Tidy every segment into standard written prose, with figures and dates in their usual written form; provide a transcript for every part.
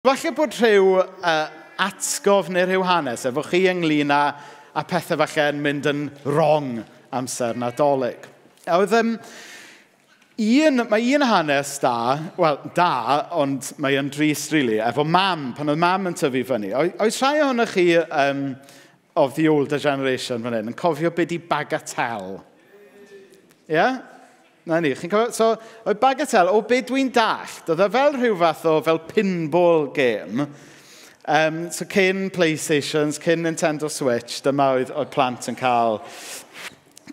Falle bod rhyw atgof neu rhyw hanes efo chi ynglyn â pethau falle yn mynd yn wrong amser Nadolig. A oedd, mae un hanes da, wel, da, ond mae yn drist, really, efo mam, pan oedd mam yn tyfu fyny. Oes rhai ohonoch chi of the older generation fan hyn yn cofio beth di bagatelle? Ie? Yeah? Na ni, chi'n cofio? So, oedd bagatelle, o be dwi'n dallt, oedd e fel rhyw fath o fel pinball game. So cyn PlayStations, cyn Nintendo Switch, dyma oedd plant yn cael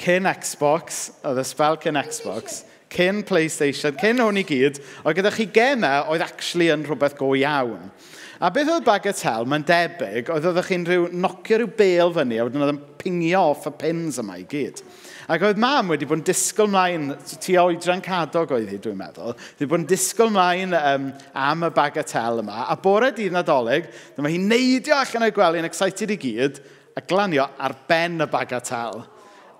cyn Xbox, oedd y spel cyn Xbox, cyn PlayStation, cyn hwn i gyd, oedd gyda chi gemau oedd actually yn rhywbeth go iawn. A beth oedd bagatelle, mae'n debyg, oeddech chi'n rhyw nocio rhyw bêl fyny, a wedyn oedd yn pingio off y pins yma i gyd. Ac oedd mam wedi bod yn disgwyl mlaen, tua oedran Cadog oedd hi, dwi'n meddwl, wedi bod yn disgwyl mlaen am y bagatelle yma, a bore dydd Nadolig, dyma hi'n neidio allan o'i gwely yn excited i gyd, a glanio ar ben y bagatelle.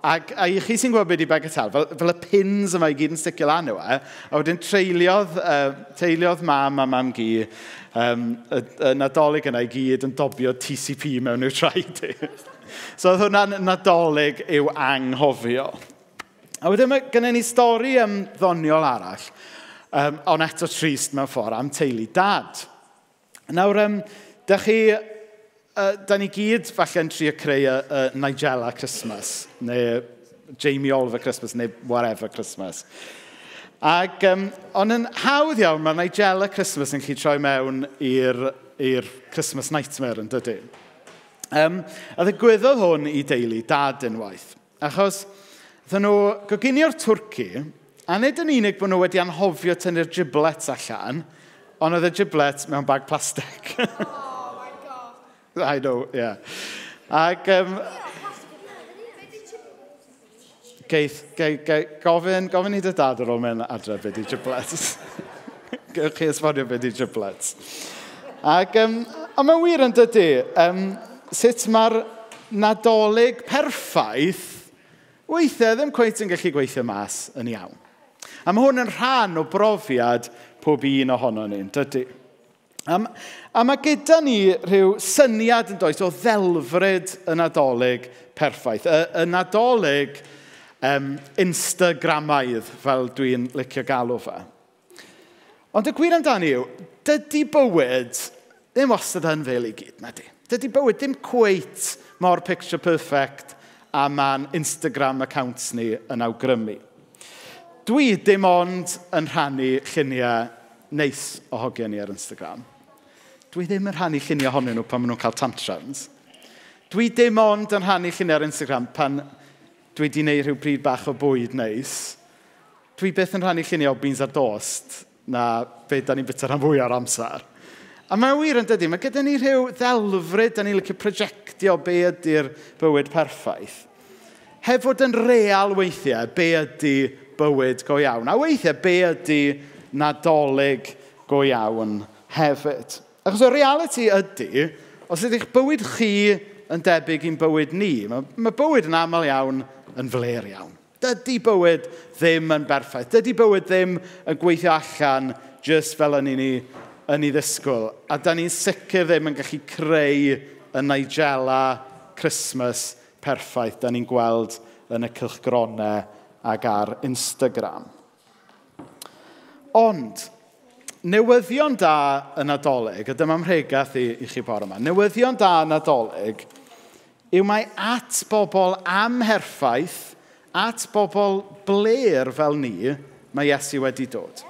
A i chi sy'n gwybod beth di bagatelle, fel y pins yma i gyd yn sticio lan yw e, a wedyn treuliodd mam a mam-gu y Nadolig yna i gyd yn dobio TCP mewn i'w traed i. So oedd hwnna'n Nadolig i'w anghofio. A wedyn mae gennym ni stori ddoniol arall, ond eto trist mewn ffordd, am teulu dad. Nawr, da ni gyd falle yn trio creu y Nigella Christmas, neu Jamie Oliver Christmas, neu whatever Christmas. Ac, ond yn hawdd iawn, mae Nigella Christmas yn gallu troi mewn i'r Christmas Nightmare, yn dydy? A ddigwyddodd hwn i deulu dad unwaith. Achos, ddyn nhw goginio'r twrci, a nid yn unig bod nhw wedi anghofio tynnu'r giblets allan, ond oedd y giblets mewn bag plastig. Oh my God. I know, yeah. Ac, geith, gofyn i dy dad ar ôl mynd adre beth di giblets. Gewch chi esbonio beth di giblets. Ac, a mae'n wir yn dydy, sut mae'r Nadolig perffaith weithiau ddim cweit yn gallu gweithio mas yn iawn. A mae hwn yn rhan o brofiad pob un ohono ni, yn dydy? A mae gyda ni rhyw syniad, yn does, o ddelfryd y Nadolig perffaith. Y Nadolig Instagramaidd, fel dwi'n licio galw fe. Ond y gwir amdani yw, dydy bywyd ddim wastad yn fel i gyd, na di. Dydy bywyd ddim cweit mor picture perfect a ma'n Instagram accounts ni yn awgrymu. Dwi dim ond yn rhannu lluniau neis o hogiau ni ar Instagram. Dwi ddim yn rhannu lluniau ohonyn nhw pan maen nhw'n cael tantrums. Dwi dim ond yn rhannu lluniau ar Instagram pan dwi wedi gwneud rhyw bryd bach o bwyd neis. Dwi byth yn rhannu lluniau o beans ar dost na be da ni'n bwyta rhan fwy o'r amser. A mae'n wir, yn dydy, mae gyda ni rhyw ddelfryd, da ni'n licio projectio be ydy'r bywyd perffaith. Heb fod yn real weithiau, be ydy bywyd go iawn. A weithiau, be ydy Nadolig go iawn hefyd. Achos y reality ydy, os ydych bywyd chi yn debyg i'n bywyd ni, mae bywyd yn aml iawn yn fler iawn. Dydy bywyd ddim yn berffaith. Dydy bywyd ddim yn gweithio allan just fel yn i ni yn ei ddisgwyl. A da ni'n sicr ddim yn gallu creu y Nigella Christmas perffaith da ni'n gweld yn y cylchgronau ac ar Instagram. Ond, newyddion da y Nadolig, a dyma mhregath i chi bore yma, newyddion da y Nadolig yw mae at bobl amherffaith, at bobl bler fel ni, mae Iesu wedi dod.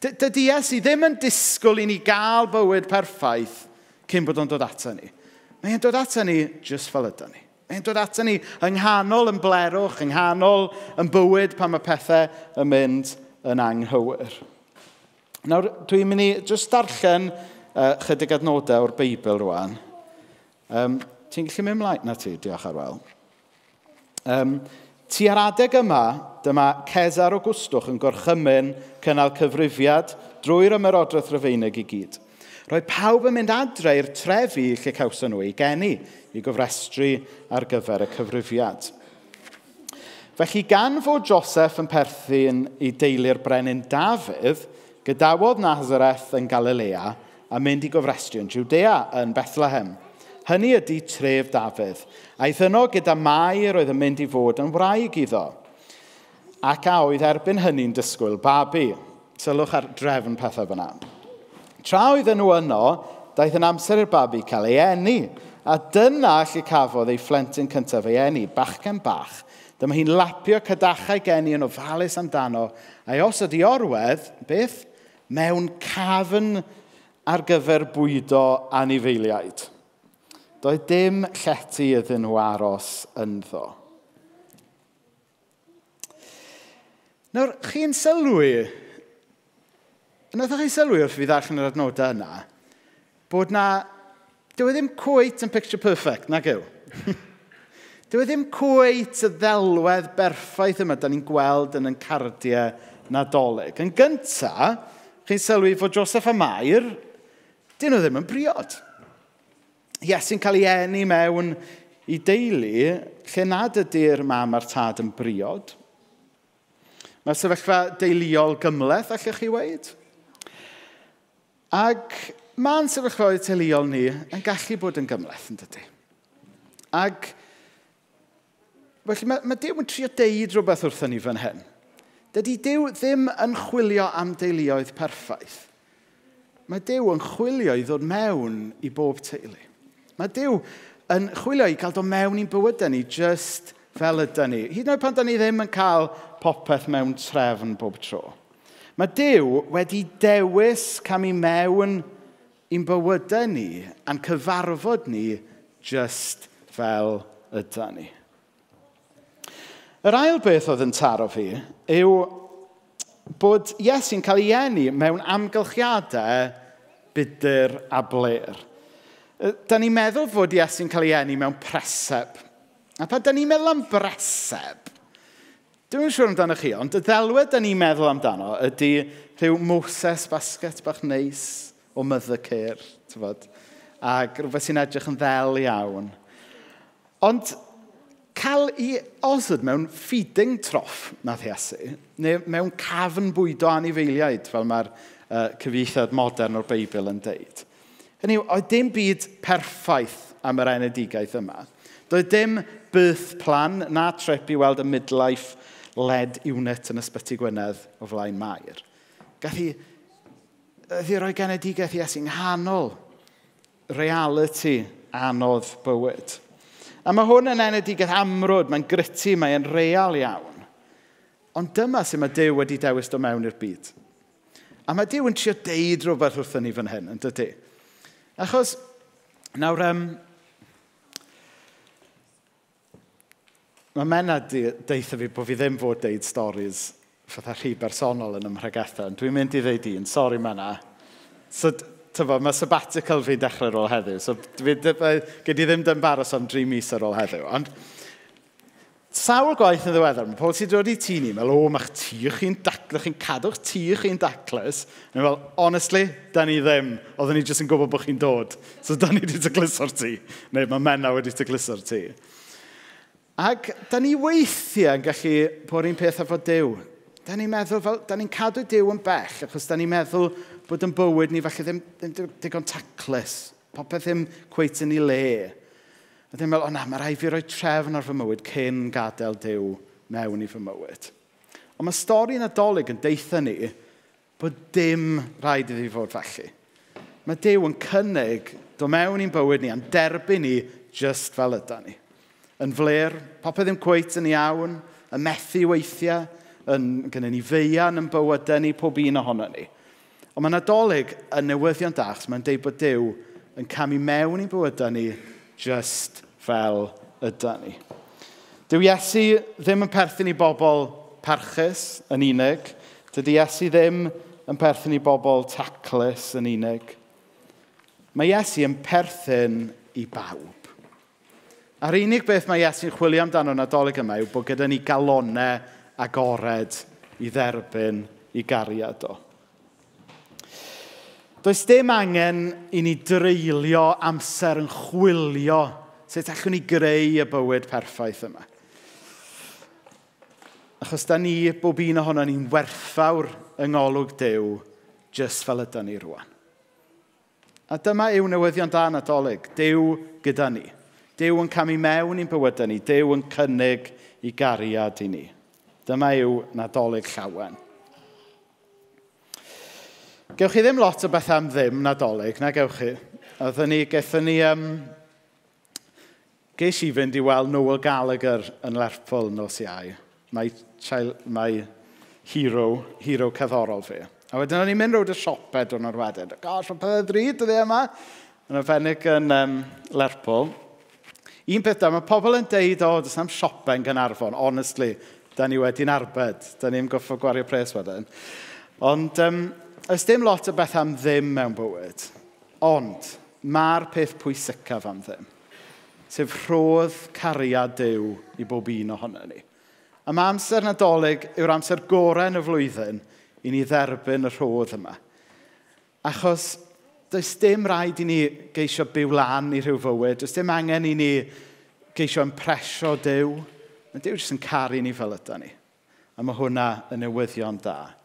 Dydy Iesu ddim yn disgwyl i ni gael bywyd perffaith cyn bod o'n dod ato ni. Mae'n dod ato ni just fel ydyn ni. Mae'n dod ato ni yng nghanol yn blerwch, yng nghanol yn bywyd pan mae pethau yn mynd yn anghywir. Nawr, dwi'n mynd i just darllen chydig adnodau o'r Beibl rwan. Ti'n gallu mynd mlaen? Na ti, diolch, Arwel. Tua'r adeg yma, dyma Cesar Augustwch yn gorchymyn cynnal cyfrifiad drwy'r ymerodraeth Rufeinig i gyd. Roedd pawb yn mynd adre i'r trefi lle cawson nhw eu geni i gofrestru ar gyfer y cyfrifiad. Felly gan fod Joseph yn perthyn i deulu'r brenin Dafydd, gadawodd Nazareth yn Galilea a mynd i gofrestru yn Judea yn Bethlehem. Hynny ydy tref Dafydd. Aeth yno gyda Mair oedd yn mynd i fod yn wraig iddo, ac a oedd erbyn hynny'n disgwyl babi. Sylwch ar drefn pethau fyna. Tra oedden nhw yno, daeth yn amser i'r babi cael ei eni, a dyna lle cafodd ei phlentyn cyntaf ei eni, bachgen bach. Dyma hi'n lapio cadachau geni yn ofalus amdano, a'i osod i orwedd, beth? Mewn cafn ar gyfer bwydo anifeiliaid. Doedd dim llety iddyn nhw aros ynddo. Nawr, chi'n sylwi, wnaethoch chi sylwi wrth fi ddarllen yr adnodau yna, bod na, dyw e ddim cweit yn picture perfect, nag yw? Dyw e ddim cweit y ddelwedd berffaith yma da ni'n gweld yn cardiau Nadolig. Yn gynta, chi'n sylwi fod Joseph a Mair, dyn nhw ddim yn briod. Iesu'n cael ei eni mewn i deulu lle nad ydy'r mam a'r tad yn briod. Mae'r sefyllfa deuluol gymhleth, allwch chi weud. Ac mae'n sefyllfaoedd teuluol ni yn gallu bod yn gymhleth, yn dydy. Ac felly mae Duw yn trio deud rhywbeth wrthyn ni fan hyn. Dydy Duw ddim yn chwilio am deuluoedd perffaith. Mae Duw yn chwilio i ddod mewn i bob teulu. Mae Duw yn chwilio i gael dod mewn i'n bywydau ni just fel ydyn ni. Hyd yn oed pan da ni ddim yn cael popeth mewn trefn bob tro. Mae Duw wedi dewis camu mewn i'n bywydau ni a'n cyfarfod ni just fel ydyn ni. Yr ail beth oedd yn taro fi yw bod Iesu'n cael ei eni mewn amgylchiadau budr a blêr. Da ni'n meddwl fod Iesu'n cael ei eni mewn preseb. A pan da ni'n meddwl am breseb, dwi'm yn siŵr amdano chi, ond y ddelwedd da ni'n meddwl amdano ydy rhyw Moses basket bach neis o Mothercare, t'bod, ac rhywbeth sy'n edrych yn ddel iawn. Ond cael ei osod mewn feeding trough, nath Iesu, neu mewn cafn bwydo anifeiliaid, fel mae'r cyfieithiad modern o'r Beibl yn deud. Hynny yw, oedd dim byd perffaith am yr enedigaeth yma. Doedd dim birth plan na trip i weld y midwife-led unit yn Ysbyty Gwynedd o flaen Mair. Gath hi roi genedigaeth Iesu yng nghanol reality anodd bywyd. A mae hwn yn enedigaeth amrwd, mae'n gritty, mae'n real iawn. Ond dyma sut mae Duw wedi dewis dod mewn i'r byd. A mae Duw yn trio deud rhywbeth wrthyn ni fan hyn, yn dydy? Achos, nawr, mae Menna deutha fi bod fi ddim fod deud stories fatha rhy bersonol yn ymhregethau, ond dwi'n mynd i ddeud un, sori Menna. So, tyfo, mae sabbatical fi'n dechrau ar ôl heddiw, so gei di ddim dy embarrass am 3 mis ar ôl heddiw. Ond sawl gwaith yn ddiweddar, mae pobl sy'n dod i tŷ ni, meddwl, o, mae'ch tŷ chi'n daclus, chi'n cadw'ch tŷ chi'n daclus. A ni'n fel, honestly, da ni ddim. Oedden ni jyst yn gwybod bod chi'n dod. So da ni wedi tacluso'r tŷ. Neu mae Menna wedi tacluso'r tŷ. Ac da ni weithiau yn gallu bod un peth efo Duw. Da ni'n meddwl fel, da ni'n cadw Duw yn bell, achos da ni'n meddwl bod yn bywyd ni falle ddim digon taclus. Popeth ddim cweit yn ei le. A ddim meddwl, o na, mae rhaid fi roi trefn ar fy mywyd cyn gadael Duw mewn i fy mywyd. Ond mae stori Nadolig yn deutha ni bod dim rhaid iddi fod felly. Mae Duw yn cynnig dod mewn i'n bywyd ni a'n derbyn ni just fel yda ni. Yn fler, popeth ddim cweit yn iawn, yn methu weithiau, yn gynnu ni feian yn bywydau ni, pob un ohono ni. Ond mae Nadolig yn newyddion da, achos mae'n deud bod Duw yn camu mewn i'n bywydau ni just fel yda ni. Dyw Iesu ddim yn perthyn i bobl parchus yn unig. Dydy Iesu ddim yn perthyn i bobl taclus yn unig. Mae Iesu yn perthyn i bawb. A'r unig beth mae Iesu'n chwilio amdano Nadolig yma yw bod gyda ni galonau agored i dderbyn i gariad o. Does dim angen i ni dreulio amser yn chwilio sut allwn ni greu y bywyd perffaith yma. Achos da ni, bob un ohono ni'n werthfawr yng ngolwg Duw, jyst fel yda ni rwan. A dyma yw newyddion da Nadolig. Duw gyda ni. Duw yn camu mewn i'n bywydau ni. Duw yn cynnig ei gariad i ni. Dyma yw Nadolig Llawen. Gewch chi ddim lot o bethau am ddim Nadolig, na gewch chi? Oedden ni, gaethon ni, ges i fynd i weld Noel Gallagher yn Lerpwl nos Iau. My, child, my hero cerddorol fi. A wedyn o'n i'n mynd rownd y siopau diwrnod wedyn. Gosh, mae pethau ddrud ydy yma. Yn arbennig yn Lerpwl. Un peth da, mae pobl yn deud, "O, does na'm siopau yn Gaernarfon." Honestly, da ni wedi'n arbed. Da ni'n goffo gwario pres wedyn. Ond oes dim lot o beth am ddim mewn bywyd. Ond mae'r peth pwysicaf am ddim. Sef rhodd cariad Duw i bob un ohono ni. A mae amser Nadolig yw'r amser gorau yn y flwyddyn i ni dderbyn y rhodd yma. Achos does dim rhaid i ni geisio byw lan i rhyw fywyd. Does dim angen i ni geisio impresio Duw. Mae Duw jyst yn caru ni fel yda ni. A mae hwnna yn newyddion da.